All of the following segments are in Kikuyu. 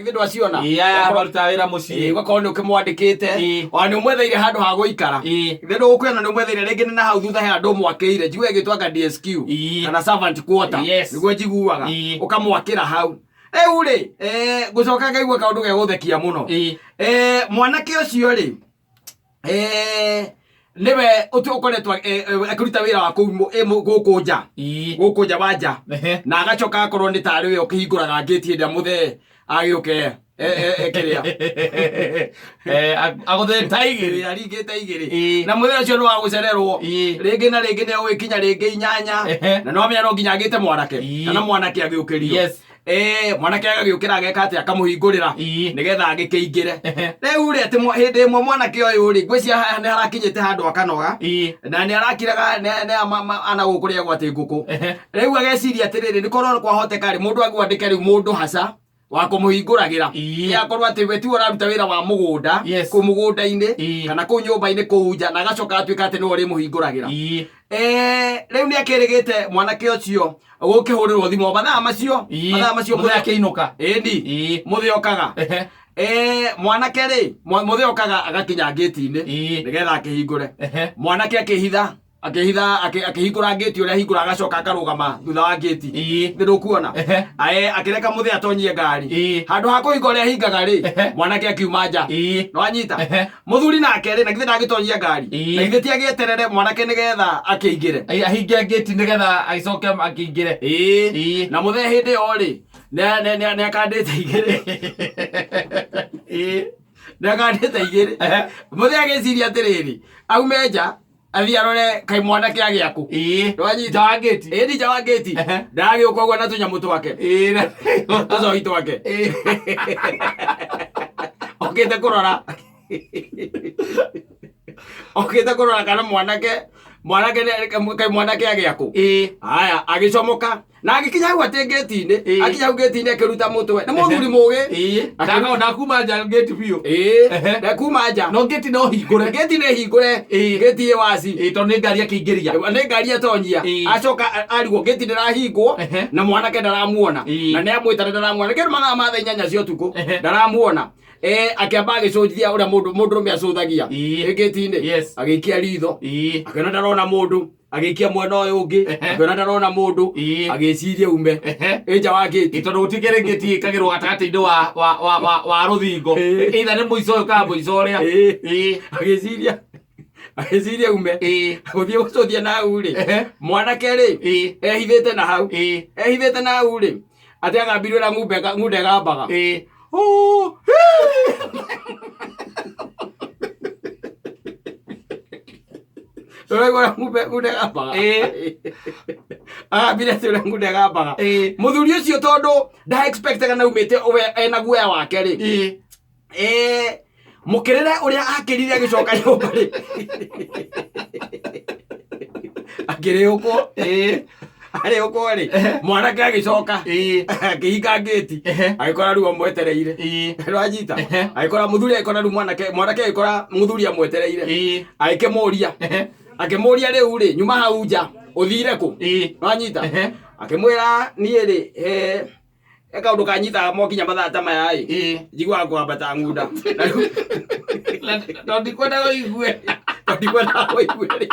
Githĩ ndwaciona? Ĩĩ, aya Ũgakorwo- marutaga wĩra Ĩĩ, mũciĩ. ũgakorwo nĩ ũkĩmwandĩkĩte Ĩĩ. ona nĩ ũmwetheire handũ ha gũikara. Ĩĩ. Githĩ ndũgũkwĩra nĩ ũmwetheire rĩngĩ nĩ na hau thutha he handũ ũmwakĩire njiguaga ĩgĩtwo anga DSQ Ĩĩ. kana servant quarter. Yes. Nĩguo njiguaga. Ĩĩ. Ũkamwakĩra hau. Rĩu rĩ, ngũcoka ngaigua kaũndũ gegũthekia mũno. Ĩĩ. Mwanake ũcio rĩ, nĩwe ũkoretwo akĩruta wĩra wa kũu gũkũ nja. Ĩĩ. Gũkũ nja wa nja. Ehe. Na agacoka akorwo nĩ tarĩ we ũkĩhingũraga ngĩti hĩndĩ ĩrĩa mũthee agĩũke kĩrĩa. Agũthĩte igĩrĩ. Ĩĩ, aringĩte igĩrĩ. Ĩĩ. Na mũthee ũcio nĩ wa gũcererwo. Ĩĩ. Rĩngĩ na rĩngĩ nĩ egũgĩkinya rĩngĩ 8. Ehe. Na nĩwamenya no nginya agĩte mwanake. Ĩĩ. Kana mwanake agĩũkĩrio. Yes. Mwanake agagĩũkĩra ageka atĩ akamũhingũrĩra. Ĩĩ. Nĩgetha agĩkĩingĩre. Ehe. Rĩu rĩ, atĩ hĩndĩ ĩmwe mwanake ũyũ rĩ, ngwĩciria nĩ harakinyĩte handũ akanoga. Ĩĩ. Na nĩ arakiraga ana gũkũ rĩagwo atĩ ngũkũ. Ehe. Rĩu ageciria atĩrĩrĩ, nĩ korwo kwahoteka rĩ, mũndũ agwandĩke rĩu mũndũ haca wa kũmũhingũragĩra. Ĩĩ. Ĩ akorwo atĩ we tiwe ũraruta wĩra wa mũgũnda, Yes. kũu mũgũnda-inĩ, Ĩĩ. kana kũu nyũmba-inĩ kũu nja, na agacoka atuĩka atĩ nĩwe ũrĩmũhingũragĩra. Ĩĩ. Rĩu nĩ akĩrĩgĩte mwanake ũcio gũkĩhũrĩrwo thimũ mathaa macio, Ĩĩ. mathaa macio Mũthee akĩinũka. Ĩni. Ĩĩ. Mũthee okaga. Ehe. Mwanake rĩ, mũthee okaga agakinya ngĩti-inĩ Ĩĩ. nĩgetha akĩhingũre. Ehe. Mwanake akĩhitha, akĩhitha, akĩhingũra ngĩti ũrĩa ahingũra agacoka akarũgama thutha wa ngĩti. Ĩĩ. Nĩ ndũkuona? Ehe. Ae, akĩreka mũthee atonyie ngari. Ĩĩ. Handũ ha kũhinga ũrĩa ahingaga rĩ, Ehe. mwanake akiuma nja. Ĩĩ. Nĩwanyita? Ehe. Mũthuri nake rĩ, na githĩ ndangĩtonyia ngari? Ĩĩ. Na githĩ ti agĩeterere mwanake nĩgetha akĩingĩre? Ĩĩ, ahinge ngĩti nĩgetha agĩcoke akĩingĩre. Ĩĩ. Ĩĩ. Na mũthee hĩndĩ ĩyo rĩ, nĩ akandĩte igĩrĩ. Ĩĩ. Nĩ akandĩte igĩrĩ. Ehe. Mũthee agĩciria atĩrĩrĩ, aume nja, athiĩ arore kaĩ mwanake agĩa kũ. Ĩĩ. Nĩwanyita? Nja wa ngĩti. Ĩĩ, nĩ nja wa ngĩti. Ehe. Ndagĩũka ũguo na tũnyamũ twake. Ĩĩ. Tũcohi twake. Ĩĩ. Okĩte kũrora. Okĩte kũrora kana mwanake, mwanake kaĩ mwanake agĩa kũ. Ĩĩ. Haya, agĩcomoka. Na agĩkinya hau atĩ ngĩti-inĩ, Ĩĩ. akinya hau ngĩti-inĩ akĩruta mũtwe. Nĩ mũthuri mũgĩ. Ĩĩ. Ndakuma nja ngĩti biũ. Ĩĩ. Ehe. Ndekuma nja. No ngĩti no hingũre. Ngĩti nĩ hingũre. Ĩĩ. Ngĩti ĩ waci. Ĩĩ, tondũ nĩ ngari akĩingĩria. Nĩ ngari atonyia. Ĩĩ. Acoka arigwo ngĩti ndĩrahingwo Ehe. na mwanake ndaramuona. Ĩĩ. Na nĩ amwĩta ndaramuona. Kĩndũ mathaa ma thaa 8 cia ũtukũ Ehe. ndaramuona. Akĩamba agĩcũthia ũrĩa mũndũrũme acũthagia. Ĩĩ. Ngĩti-inĩ. Yes. Agĩikia ritho. Ĩĩ. Akĩona ndarona mũndũ. Agĩikia mwena ũyũ ũngĩ. Ehe. Akĩona ndarona mũndũ. Ĩĩ. Agĩciria ume. Ehe. Ĩ nja wa ngĩti. Ĩ, tondũ gũtikĩrĩ ngĩti ĩkagĩrwo gatagatĩ-inĩ wa rũthingo. Ĩĩ. Either nĩ mũico ũyũ kana mũico ũrĩa. Ĩĩ. Ĩĩ. Agĩciria agĩciria ume. Ĩĩ. Gũthiĩ gũcũthia na hau rĩ. Ehe. Mwanake rĩ. Ĩĩ. Ehithĩte na hau. Ĩĩ. Ehithĩte na hau rĩ. Atĩ agambirwo ũrĩa ng'unda ĩgambaga. Ĩĩ. Oh, Ũraigua ũrĩa ng'unda ĩgambaga? Ĩĩ. Agambire atĩ ũrĩa ng'unda ĩgambaga. Ĩĩ. Mũthuri ũcio tondũ nda expectaga na aumĩte we ena guoya wake rĩ. Ĩĩ. Mũkĩrĩre ũrĩa akĩrire agĩcoka nyũmba rĩ. Akĩrĩũkwo. Ĩĩ. Arĩũkwo rĩ, mwanake agĩcoka. Ĩĩ. Akĩhinga ngĩti. Ehe. Agĩkora rĩu amwetereire. Ĩĩ. Nĩwanyita? Ehe. Agĩkora mũthuri agĩkora rĩu mwanake, mwanake agĩkora mũthuri amwetereire. Ĩĩ. Agĩkĩmũria. Ehe. Akĩmũria rĩu rĩ, nyuma hau nja, ũthire kũ? Ĩĩ. Nĩwanyita? Ehe. Akĩmwĩra niĩ rĩ, he kaũndũ kanyitaga mokinya mathaa ta maya ĩ. Ĩĩ. Njiguaga kũgamba ta ng'unda. Na rĩu Tondũ ndikwendaga ũigue. tondũ ndikwendaga ũigue rĩ.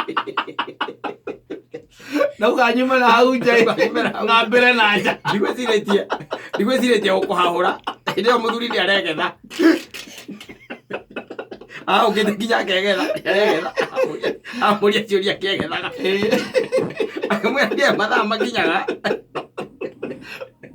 Na ũkanyumĩra hau nja ĩ. Ũkanyumĩra hau nja. Ngambĩre na nja. Ndigwĩcirĩtie, ndigwĩcirĩtie gũkũhahũra. Hĩndĩ ĩyo mũthuri nĩ aregetha. Ahũkĩte nginya akegetha, aregetha. Amũria ciũria akĩegethaga. Akĩmwĩra nĩe mathaa makinyaga.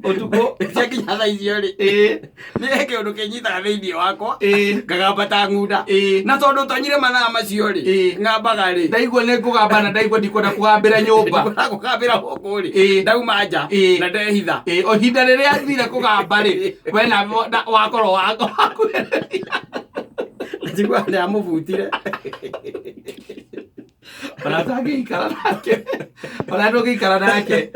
Ũtukũ. Ciakinya thaa icio rĩ. Ĩĩ. Nĩ he kĩũndũ kĩnyitaga thĩinĩ wakwa. Ĩĩ. Ngagamba ta ng'unda. Ĩĩ. Na tondũ tonyire mathaa macio rĩ. Ĩĩ. Ngambaga rĩ. Ndaigua nĩ ngũgamba na ndaigua ndikwenda kũgambĩra nyũmba. Ndikwenda kũgambĩra gũkũ rĩ. Ĩĩ. Ndauma nja. Ĩĩ. Na ndehitha. Ĩĩ, o ihinda rĩrĩa thire kũgamba rĩ, we na wakorwo wakuhĩrĩria. Njigua nĩ amũbutire. Ona tangĩikara nake, ona ndũngĩikara nake.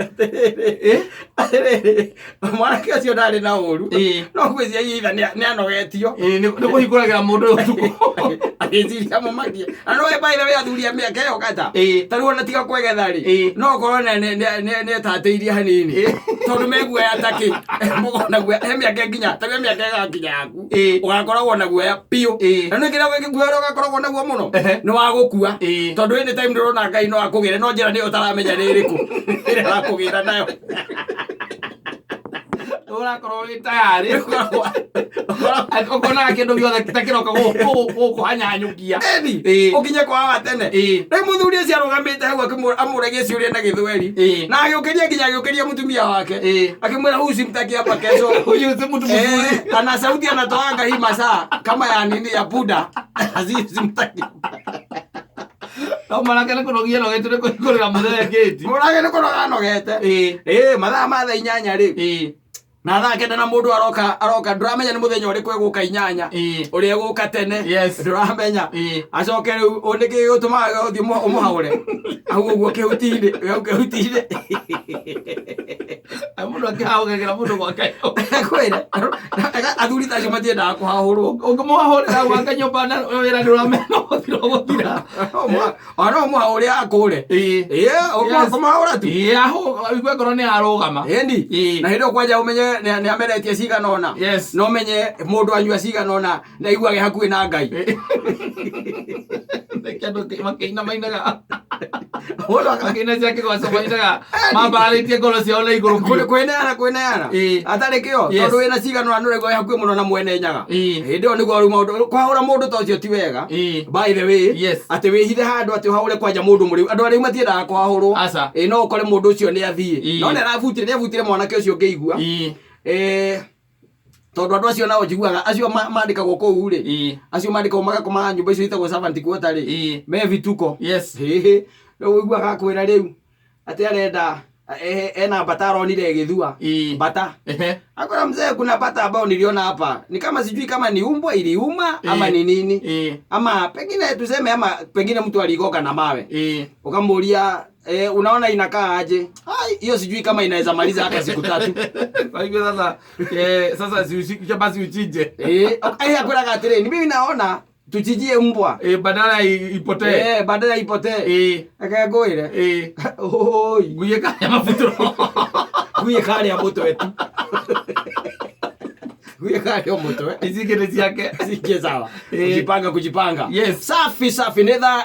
Eh? Atĩrĩrĩ, mwanake ũcio ndarĩ na ũru, Ĩĩ. no ngwĩciria itha nĩ anogetio. Ĩĩ, nĩ kũhingũragĩra mũndũ ũyũ ũtukũ. Agĩciria mũmakie na no by the way athuri a mĩaka ĩyo kata, Ĩĩ. ta rĩu ona tiga kwegetha rĩ, Ĩĩ. no ũkorwo nĩ etatĩirie hanini, tondũ me guoya takĩ mũgona guoya he mĩaka nginya ta rĩu mĩaka ĩgakinya yaku, Ĩĩ. ũgakoragwo na guoya biũ. Ĩĩ. Na nĩ kĩrĩa guoya ũrĩa ũgakoragwo naguo mũno Ehe. nĩ wa gũkua, Ĩĩ. tondũ any time ndĩrona Ngai no akũgĩre, no njĩra nĩyo ũtaramenya nĩ ĩrĩkũ ĩrĩa arakũgĩra nayo. Ũrakorwo wĩ tayarĩ. Ũkonaga kĩndũ gĩothe ta kĩroka gũkũhanyanyũkia. Eni, Ĩĩ. ũkinye kwa wa tene. Ĩĩ. Rĩu mũthuri ũcio arũgamĩte hau amũragia ciũria na gĩthweri, Ĩĩ. na agĩũkĩria nginya agĩũkĩria mũtumia wake, Ĩĩ. akĩmwĩra huyu simtaki hapa kesho. Huyu si mtu mzuri. Eh, ana sauti anatoanga hii masaa kama ya nini, ya buda. Simtaki. No mwanake nĩ kũnogia nogete nĩ kũhingũrĩra mũthee ngĩti. Mũrage nĩ kũnoga anogete. Ĩĩ. Ĩĩ, mathaa ma thaa 8 rĩ, Ĩĩ. na thaa 9 na mũndũ aroka aroka, ndũramenya nĩ mũthenya ũrĩkũ egũka 8, Ĩĩ. ũrĩa egũka tene, Yes. ndũramenya. Ĩĩ. Acoke rĩu nĩkĩ gĩgũtũmaga ũthiĩ ũmũhaũre hau ũguo kĩhuti-inĩ, hau kĩhuti-inĩ? Ai, mũndũ akĩhahũgagĩra mũndũ gwake. Kwĩre athuri ta acio matiendaga kũhahũrwo. Ũngĩmũhahũrĩra gwake nyũmba na wĩra nĩ ũramenya no gũthira ũgũthira. Ona no ũmũhahũre akũre. Ĩĩ. Ĩĩ. Yes. Kũmũhahũra tu. Ĩĩ, ũigue ngoro nĩ arũgama. Ĩni. Ĩĩ. Na hĩndĩ ĩyo kwanja ũmenye nĩ ameretie cigana ũna. Yes. Na ũmenye mũndũ anyua cigana ũna na aiguage hakuhĩ na Ngai. Nĩkĩ andũ makĩina mainaga? Mũndũ Makĩina cia kĩgoco mainaga mambararĩtie ngoro ciao na igũrũ biũ. Kwĩneana kwĩneana Ĩĩ. atarĩ kĩo, Yes. tondũ wĩna cigana ũna nĩũraigua wĩ hakuhĩ mũno na mwene Nyaga. Ĩĩ. Hĩndĩ ĩyo nĩguo rĩu maũndũ kwahũra mũndũ ta ũcio ti wega. Ĩĩ. By the way, Yes. atĩ wĩhithe handũ atĩ ũhahũre kwanja mũndũ mũrĩu, andũ arĩu matiendaga kũhahũrwo. Aca. Ĩĩ, no ũkore mũndũ ũcio nĩ athiĩ, Ĩĩ. no nĩ arabutire, nĩ abutire mwanake ũcio ngĩigua. Ĩĩ. Tondũ andũ acio nao njiguaga acio mandĩkagwo kũu rĩ, Ĩĩ. acio mandĩkagwo magakoma nyũmba icio itagwo servant quarter rĩ, Ĩĩ. me vituko. Yes. Hĩhĩ, rĩu ũiguaga akwĩra rĩu atĩ arenda ena mbata aronire ĩgĩthua. Ĩĩ. Mbata. Ehe. Akora mzee, kuna bata ambayo niliona hapa, ni kama sijui kama ni umbwa iliuma ama Ĩĩ. ni nini, Ĩĩ. ama pengine tuseme ama pengine mtu aligoka na mawe. Ĩĩ. Ukamuulia, unaona inakaa aje? Ai, hiyo sijui kama inaweza maliza hata siku 3. Kwa hivyo sasa, sasa basi uchinje. Akwĩraga atĩrĩ, ni mimi naona tuchinjie mbwa. Badala ipotee. Badala ipotee. Ĩĩ. Reke ngwĩre. Ĩĩ. Oi. Ngui ĩkarĩa mabutũro. Ngui ĩkarĩa mũtwe tu. Ngui ĩkarĩa mũtwe. Ici ingĩ nĩ ciake. Sikie sawa. Ĩĩ. Kujipanga kujipanga. Yes. Safi safi nĩ thaa